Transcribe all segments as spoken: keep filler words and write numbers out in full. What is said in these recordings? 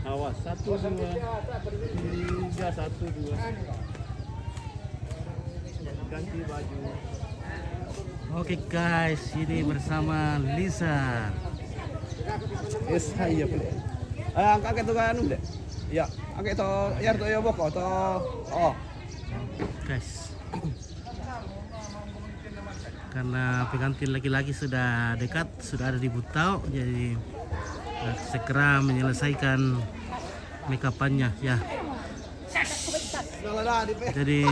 Awas, satu, dua, tiga, satu, dua. Ganti baju. Oke guys, ini bersama Lisa. Yes, hai ya, Ple. Eh, angkat ke tukang anu, Ple. Ya, angkat to, ya to ya boko to. Oh. Guys. Karena pengantin laki-laki sudah dekat, sudah ada di Butau, jadi eh, segera menyelesaikan make upannya ya. Jadi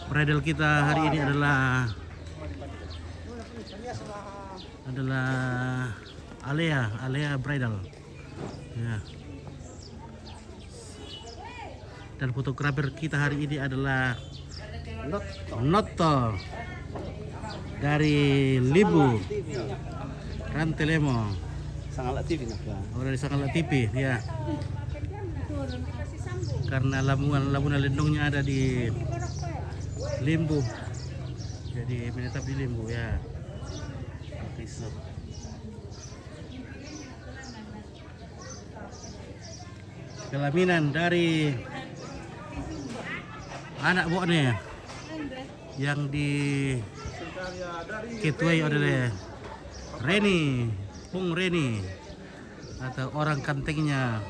bridal kita hari ini adalah adalah Alea, Alea Bridal. Ya. Dan fotografer kita hari ini adalah Notto dari Limbu, Rantelemo. Sangala T V nak ya. Oh, dari Sangala T V ya. Karena Labuan Labuan Lendongnya ada di Limbu, jadi menetap di Limbu ya. Oke, so. Pelaminan dari anak Bokne yang diketuai oleh Reni, Pung Reni, atau orang kantengnya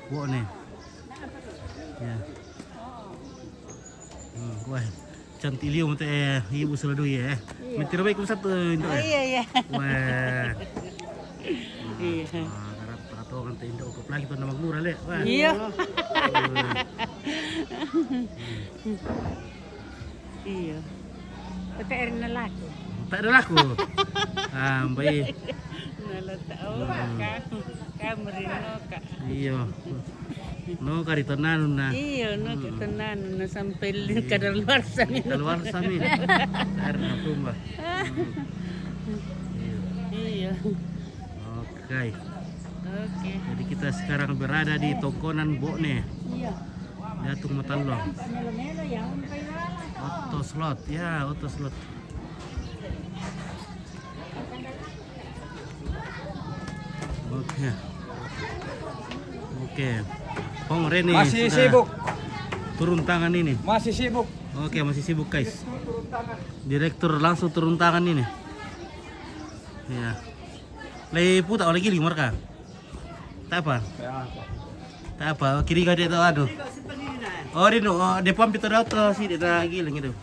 Bokne. Ya. Hmm, wah, cantik liu mate eh, ibu selalu ya. Iya. Mentira baik satu itu. Oh, iya, iya. Wah. Iya. Wah, karena tengah tuh kan teh Indo kok lagi tuh nama murah le. Wah. Iya. Iya. P T R na laku. Tak ada laku. Ah, baik. Nala tau ka, ka merino ka. Iya. No kari tonanu na. Iya, no kari tonanu na sampai kadar luar sana. Kadar luar sana. Air na tumba. Iya. Oke. Oke. Jadi kita sekarang berada di tongkonan Bokne. Iya. Datuk Matallong. Melo-melo ya, umpai wala to. Auto slot, ya, auto slot. Oke. Oke. Pung Reni masih sibuk turun tangan ini. Masih sibuk. Oke, masih sibuk, guys. Direktur langsung turun tangan ini. Ya. Lagi puta lagi lima ka. Tak apa. Tak apa. Kiri kau dia tahu aduh. Oh, dia no, oh, dia pump itu dah tuh sih dia lagi lagi tu.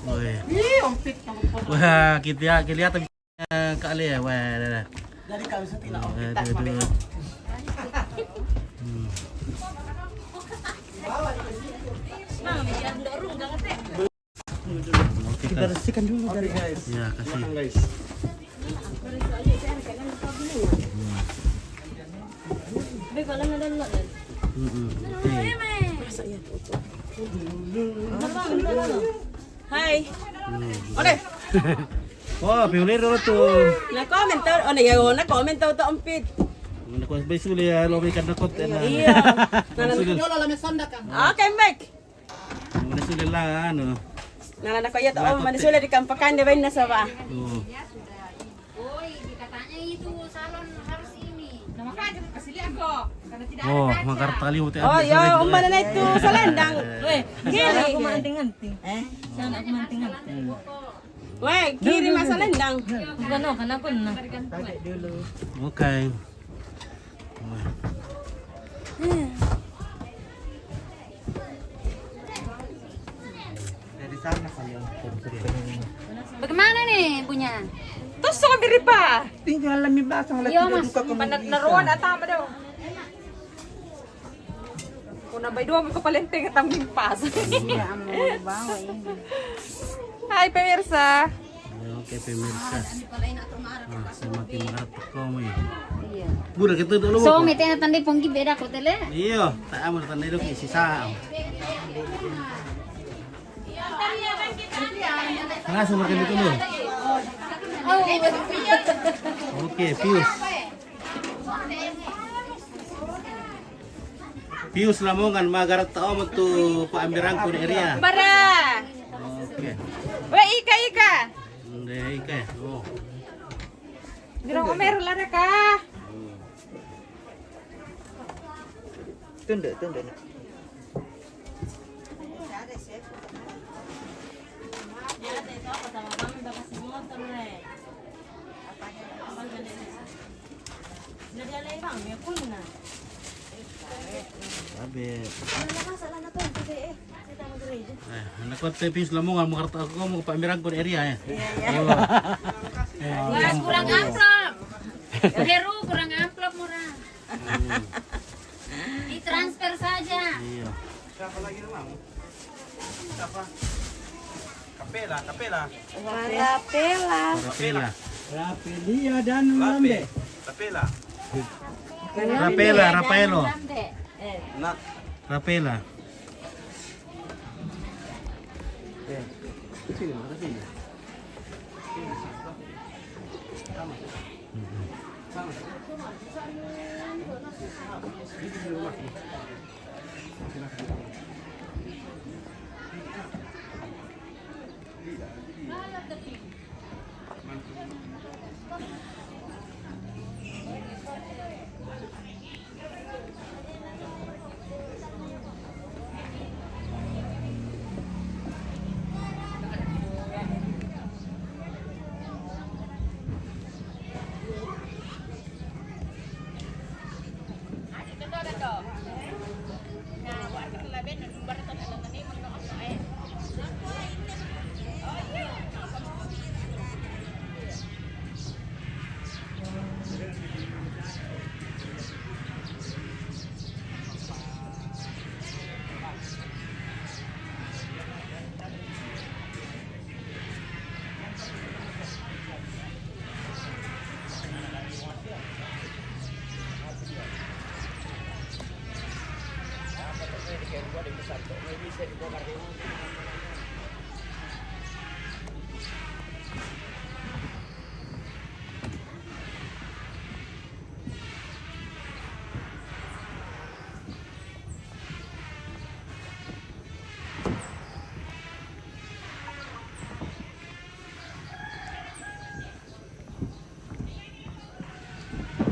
Oh, iya. Wah, kita kita lihat eh, kali ya. Wah, dah, dah. Jadi kalau saya tidak ompit tak pakai. Hmm. Oke, kita bersihkan dulu dari guys. Ya, kasih. Makan, guys. Mm-mm. Oke. Hai. Hmm. Ode. Oh, pioner dulu tuh. Na comment to, oh, na ya, na comment to to ompit. Mana kau bisa boleh ya, lo ikan nakot. Iya. Nah, nanti dulu lah mesanda kan. Oke, baik. Mana sudah lah, anu. Nah, anak kaya to, oh, mana sudah di kampakan dia bain na sa ba. Oh. Woi, katanya itu salon harus ini. Nah, makanya kasih lihat kok. Karena tidak ada kaca. Oh, magar tali uti. Oh, ya, umana na itu salendang. Weh, kiri. Sana aku manting-anting. Eh? Sana aku manting-anting. Weh, kiri masa lendang. Bukan, oh, kan aku na. Oke. Dari sana kali yang. Bagaimana nih ibunya? Terus suka mirip, Pak. Tinggal lami basang lagi. Iya, Mas. Panat naruan atama daw. Kuna bay dua mo ko palente ka taming pas. Iya, amo bawa ini. Hai pemirsa. Ya, oke pemirsa. Ah, semakin mengharap kau mi. Iya. Budak itu dulu. So, mi tena tanda pongki beda ko tele. Iya, tak aman tanda itu ki sisa. Langsung makan itu dulu. Oke, Pius. Pius Lamongan, magarat tao mo tu pa Ambirangkon area. Bara. Oke. We, Ika, Ika. Eh, ikaw, oh. Gerong Omer, wala na ka. Tunduk, tunduk, nak. Sabi. Eh, anak ko, te, pis, lamong, ang makarta ko, mo, pamirag ko area, eh. Iya, iya. Oh. Mas, kurang amplop. Pero, kurang amplop mo ra. Hmm. I-transfer saja. Iya. Siapa lagi nama? Siapa? Kapela, Kapela. Rapela. Rapela. Rapelia dan Lambe. Rapela. Rapela, Rapaelo. Lambe. Eh. Nak. Rapela. Eh, sini, mata sini. Sini, sini. Sama. Sama. Ini di rumah.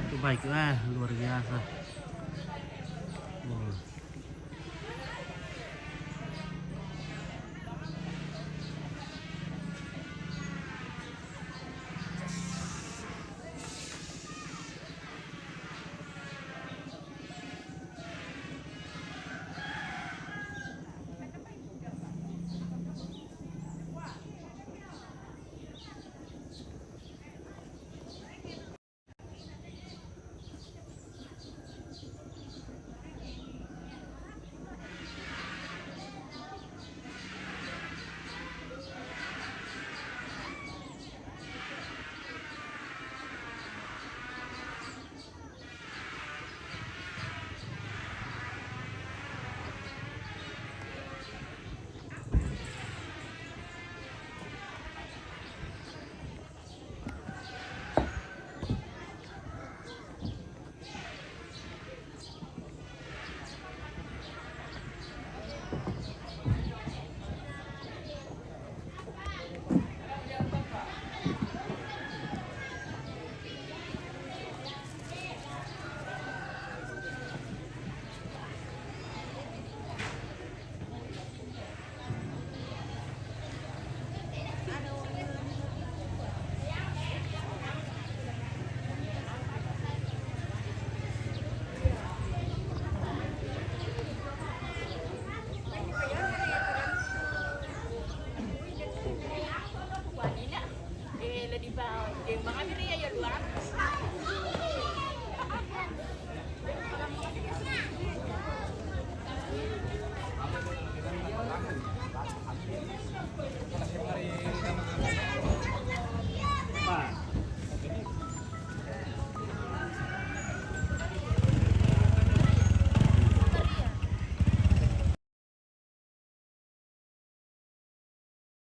Itu baik, ah, luar biasa. Oh.